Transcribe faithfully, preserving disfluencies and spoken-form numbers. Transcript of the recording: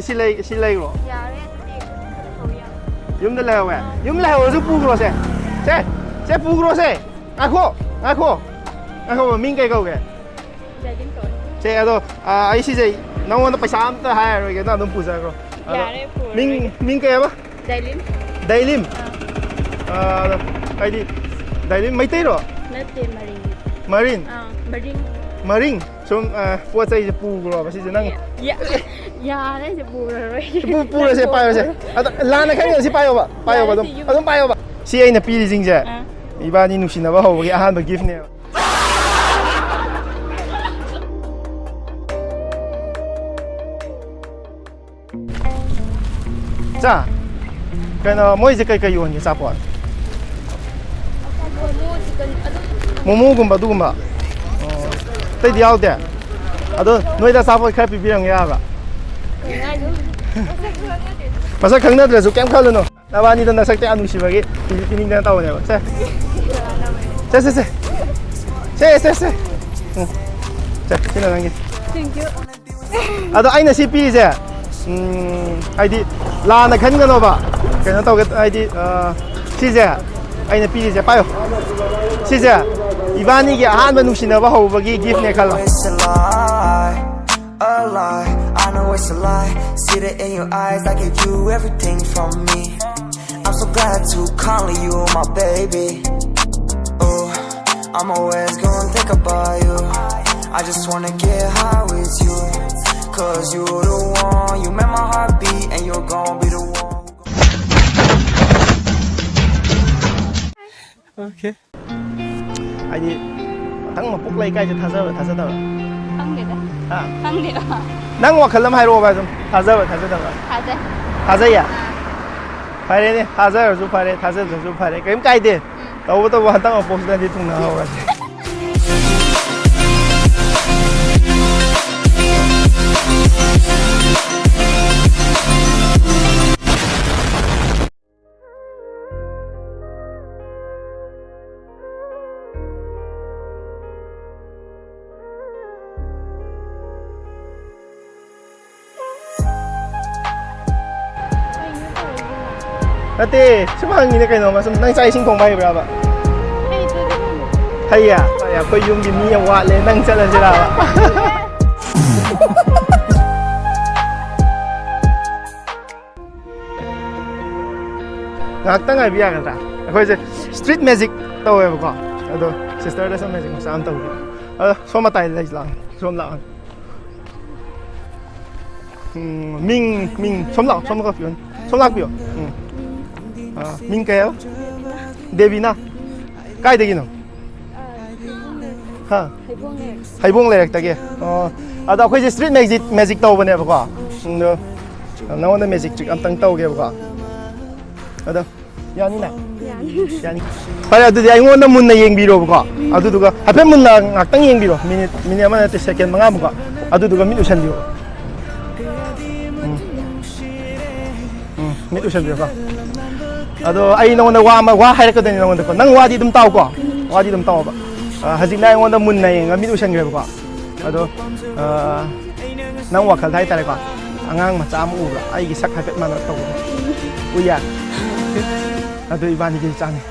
ꯁꯤ ꯂꯩ, ꯁꯤ ꯂꯩꯈ꯭ꯔꯣ? ꯌꯥꯔꯦ ꯑꯗꯨꯗꯤ꯫ ꯍꯧꯕ ꯌꯥꯝ ꯌꯨꯝꯗ ꯂꯩꯍꯧꯋꯦ? ꯌꯨꯝ ꯂꯩꯍꯧꯔꯁꯨ ꯄꯨꯈ꯭ꯔꯣꯁꯦ꯫ ꯁꯦ, ꯁꯦ ꯄꯨꯈ꯭ꯔꯣꯁꯦ꯫ ꯉꯥꯏꯈꯣ, ꯉꯥꯏꯈꯣ, ꯉꯥꯏꯈꯣ꯫ ꯃꯤꯡ ꯀꯩ ꯀꯧꯒꯦ? ꯗꯥꯏꯗꯤꯡ ꯇꯧꯔꯦ꯫ ꯁꯦ, ꯑꯗꯣ ꯑꯥ, ꯑꯩ ꯁꯤꯁꯦ ꯅꯉꯣꯟꯗ ꯄꯩꯁꯥ ꯑꯝꯇ ꯍꯥꯏꯔꯔꯣꯏꯒꯦ, ꯅꯪ ꯑꯗꯨꯝ ꯄꯨꯖꯈ꯭ꯔꯣ꯫ ꯑꯗꯣ ꯌꯥꯔꯦ, ꯄꯨꯔꯔꯣꯏꯒꯦ꯫ ꯃꯤꯡ, ꯃꯤꯡ ꯀꯩ ꯍꯥꯏꯕ? ꯗꯥꯏꯂꯤꯟ꯫ ꯗꯥꯏꯂꯤꯝ꯫ ꯑꯥ, ꯑꯗꯣ ꯍꯥꯏꯗꯤ ꯗꯥꯏꯂꯤꯝ ꯃꯩꯇꯩꯔꯣ? ꯅꯠꯇꯦ, ꯃꯔꯤꯡ꯫ ꯃꯔꯤꯟ? ꯑꯥ, ꯃꯔꯤꯡ꯫ ꯃꯔꯤꯡ? ꯁꯨꯝ ꯑꯥ, ꯄꯣꯠ ꯆꯩꯁꯦ ꯄꯨꯈ꯭ꯔꯣꯕ ꯁꯤꯁꯦ ꯅꯪ꯫ ꯌꯥ-, ꯌꯥꯔꯦ, ꯁꯤ ꯄꯨꯔꯔꯣꯏꯒꯦ꯫ ꯄꯨ-, ꯄꯨꯔꯁꯦ, ꯅꯪ ꯄꯥꯏꯔꯁꯦ꯫ ꯄꯨꯔꯣ꯫ ꯑꯗꯣ ꯂꯥꯟꯅ ꯈꯟꯒꯅꯣ, ꯁꯤ ꯄꯥꯏꯌꯣꯕ, ꯄꯥꯏꯌꯣꯕ ꯌꯥꯔꯦ, ꯑꯗꯨꯝ꯫ ꯁꯤ ꯌꯨꯝ- ꯑꯗꯨꯝ ꯄꯥꯏꯌꯣꯕ꯫ ꯁꯤ ꯑꯩꯅ ꯄꯤꯔꯤꯁꯤꯡꯁꯦ ꯑꯥ꯫ ꯏꯕꯥꯅꯤ ꯅꯨꯡꯁꯤꯅꯕ ꯍꯧꯕꯒꯤ ꯑꯍꯥꯟꯕ ꯒꯤꯐꯅꯦꯕ꯫ ꯆꯥ, ꯀꯩꯅꯣ, ꯃꯣꯏꯁꯦ ꯀꯩ ꯀꯩ ꯌꯣꯟꯒꯦ, ꯑꯆꯥꯄꯣꯠ? ꯃꯣꯃꯣ, ꯆꯤꯀꯟ ꯑꯗꯨꯝ ꯃꯣꯃꯣꯒꯨꯝꯕ ꯑꯗꯨꯒꯨꯝꯕ? ꯑꯣ, ꯑꯇꯩꯗꯤ ꯌꯥꯎꯗꯦ? ꯑꯗꯣ ꯅꯣꯏꯗ ꯑꯆꯥꯄꯣꯠ ꯈꯔ ꯄꯤꯕꯤꯔꯝꯒꯦ ꯌꯥꯕ꯭ꯔꯥ? ꯃꯁꯛ ꯈꯪꯅꯗ꯭ꯔꯁꯨ ꯀꯩꯝ ꯈꯜꯂꯨꯅꯨ꯫ ꯅꯕꯥꯅꯤꯗꯣ ꯅꯁꯛꯇ ꯌꯥꯝ ꯅꯨꯡꯁꯤꯕꯒꯤ ꯄꯤ-, ꯄꯤꯅꯤꯡꯗꯅ ꯇꯧꯕꯅꯦꯕ꯫ ꯁꯦ꯫ ꯁꯦ, ꯁꯦ, ꯁꯦ꯫ ꯁꯦ, ꯁꯦ, ꯁꯦ꯫ ꯎꯝ꯫ ꯁꯦ, ꯁꯤꯅ ꯅꯪꯒꯤ꯫ Thank you. ꯑꯗꯣ ꯑꯩꯅ ꯁꯤ ꯄꯤꯔꯤꯁꯦ, ꯎꯝ, ꯍꯥꯏꯗꯤ ꯂꯥꯟꯅ ꯈꯟꯒꯅꯣꯕ꯫ ꯀꯩꯅꯣ ꯇꯧꯒꯦ, ꯍꯥꯏꯗꯤ, ꯑ, ꯁꯤꯁꯦ ꯑꯩꯅ ꯄꯤꯔꯤꯁꯦ, ꯄꯥꯏꯌꯣ꯫ ꯁꯤꯁꯦ ꯏꯕꯥꯅꯤꯒꯤ ꯑꯍꯥꯟꯕ ꯅꯨꯡꯁꯤꯅꯕ ꯍꯧꯕꯒꯤ ꯒꯤꯐꯅꯦ ꯈꯜꯂꯣ꯫ It's a lie, a lie, I know it's a lie. See it in your eyes, I gave you everything from me. I'm so glad to call you my baby. Oh, I'm always gonna think about you. I just wanna get high with you. Cause you're the one, you make my heart beat, and you're gonna be the one. Okay. ꯍꯥꯏꯗꯤ ꯃꯊꯪ ꯃꯄꯣꯛ ꯂꯩ ꯀꯥꯏꯁꯦ ꯊꯥꯖꯕ꯭ꯔꯥ, ꯊꯥꯖꯗꯕ꯭ꯔꯥ? ꯈꯪꯗꯦꯗ꯫ ꯍꯥ? ꯈꯪꯗꯦꯗ꯫ ꯅꯪ ꯋꯥꯈꯜ ꯑꯃ ꯍꯥꯏꯔꯛꯑꯣꯕ, ꯑꯗꯨꯝ ꯊꯥꯖꯕ꯭ꯔꯥ, ꯊꯥꯖꯗꯕ꯭ꯔꯥ? ꯊꯥꯖꯩ꯫ ꯊꯥꯖꯩꯌꯦ? ꯑꯥ꯫ ꯐꯔꯦꯅꯦ, ꯊꯥꯖꯔꯁꯨ ꯐꯔꯦ, ꯊꯥꯖꯗ꯭ꯔꯁꯨ ꯐꯔꯦ, ꯀꯔꯤꯝ ꯀꯥꯏꯗꯦ꯫ ꯇꯧꯕꯇꯕꯨ ꯍꯟꯗꯛ ꯃꯄꯣꯛꯁꯤꯗꯗꯤ ꯊꯨꯡꯅꯍꯧꯔꯁꯦ꯫ ꯅꯠꯇꯦ, ꯁꯨꯝ ꯍꯪꯉꯤꯅꯦ ꯀꯩꯅꯣꯝꯃ꯫ ꯁꯨꯝ ꯅꯪ ꯆꯥꯛ ꯏꯁꯤꯡ ꯊꯣꯡꯕ ꯍꯩꯕ꯭ꯔꯕ? ꯍꯩꯌꯦ꯫ ꯑꯩꯈꯣꯏ ꯌꯨꯝꯒꯤ ꯃꯤ ꯌꯥꯝ ꯋꯥꯠꯂꯦ, ꯅꯪ ꯆꯠꯂꯁꯤꯔꯕ? ꯉꯥꯏꯍꯥꯛꯇꯪ ꯉꯥꯏꯕꯤ ꯌꯥꯒꯗ꯭ꯔꯥ? ꯑꯩꯈꯣꯏꯁꯦ ꯁ꯭ꯇ꯭ꯔꯤꯠ ꯃꯦꯖꯤꯛ ꯇꯧꯋꯦꯕꯀꯣ꯫ ꯑꯗꯣ ꯁꯤꯁꯇꯔꯗ ꯁꯨꯝ ꯃꯦꯖꯤꯛ ꯃꯆꯥ ꯑꯃ ꯇꯧꯒꯦ꯫ ꯑꯗꯣ ꯁꯣꯝ ꯃꯇꯥꯏꯗ ꯂꯩ ꯂꯥꯛꯑꯣ꯫ ꯁꯣꯝ ꯂꯥꯛꯑꯣ꯫ ꯎꯝ, ꯃꯤꯡ, ꯃꯤꯡ, ꯁꯣꯝ ꯂꯥꯛꯑꯣ, ꯁꯣꯝ ꯂꯥꯛꯄꯤꯌꯣ꯫ ꯁꯣꯝ ꯂꯥꯛꯄꯤꯌꯣ꯫ ꯎꯝ꯫ ꯑꯥ, ꯃꯤꯡ ꯀꯩ ꯍꯥꯏꯕ? ꯗꯦꯕꯤꯅꯥ꯫ ꯀꯥꯏꯗꯒꯤꯅꯣ? ꯍꯥ? ꯍꯩꯕꯣꯡ ꯂꯩꯔꯛꯇꯒꯤ꯫ ꯑꯣ, ꯑꯗꯣ ꯑꯩꯈꯣꯏꯁꯦ ꯁ꯭ꯇ꯭ꯔꯤꯠ ꯃꯦꯖꯤꯛ, ꯃꯦꯖꯤꯛ ꯇꯧꯕꯅꯦꯕꯀꯣ꯫ ꯎꯝ, ꯑꯗꯣ ꯅꯉꯣꯟꯗ ꯃꯦꯖꯤꯛ ꯇ꯭ꯔꯤꯛ ꯑꯝꯇꯪ ꯇꯧꯒꯦꯕꯀꯣ꯫ ꯑꯗꯣ ꯌꯥꯅꯤꯅ? ꯌꯥꯅꯤ꯫ ꯐꯔꯦ, ꯑꯗꯨꯗꯤ ꯑꯩꯉꯣꯟꯗ ꯃꯨꯟꯅ ꯌꯦꯡꯕꯤꯔꯣꯕꯀꯣ꯫ ꯑꯗꯨꯗꯨꯒ ꯍꯥꯏꯐꯦꯠ ꯃꯨꯟꯅ ꯉꯥꯛꯇꯪ ꯌꯦꯡꯕꯤꯔꯣ, ꯃꯤꯅꯤꯠ, ꯃꯤꯅꯤꯠ ꯑꯃ ꯅꯠꯇꯦ, ꯁꯦꯀꯦꯟ ꯃꯉꯥꯃꯨꯛꯀꯣ꯫ ꯑꯗꯨꯗꯨꯒ ꯃꯤꯠ ꯎꯏꯁꯟꯕꯤꯔꯣ꯫ ꯎꯝ꯫ ꯎꯝ, ꯃꯤꯠ ꯎꯏꯁꯟꯕꯤꯔꯣꯀꯣ꯫ ꯑꯗꯣ ꯑꯩ ꯅꯉꯣꯟꯗ ꯋꯥ ꯑꯃ, ꯋꯥ ꯍꯥꯏꯔꯛꯀꯗꯣꯏꯅꯤ ꯅꯉꯣꯟꯗꯀꯣ꯫ ꯅꯪ ꯋꯥꯗꯤ ꯑꯗꯨꯝ ꯇꯥꯎꯀꯣ꯫ ꯋꯥꯗꯤ ꯑꯗꯨꯝ ꯇꯥꯎꯑꯣꯕ꯫ ꯑ, ꯍꯧꯖꯤꯛꯅ ꯑꯩꯉꯣꯟꯗ ꯃꯨꯟꯅ ꯌꯦꯡꯉꯒ ꯃꯤꯠ ꯎꯏꯁꯟꯈ꯭ꯔꯦꯕꯀꯣ꯫ ꯑꯗꯣ, ꯑ, ꯅꯪ ꯋꯥꯈꯜꯗ ꯍꯥꯏꯇꯥꯔꯦꯀꯣ, ꯑꯉꯥꯡ ꯃꯆꯥ ꯑꯃ ꯎꯕ꯭ꯔꯥ? ꯑꯩꯒꯤ ꯁꯛ ꯍꯥꯏꯐꯦꯠ ꯃꯥꯟꯅ ꯇꯧꯕ꯫ ꯎꯏꯌꯦ? ꯑꯗꯨ ꯏꯕꯥꯅꯤꯒꯤ ꯏꯆꯥꯅꯤ꯫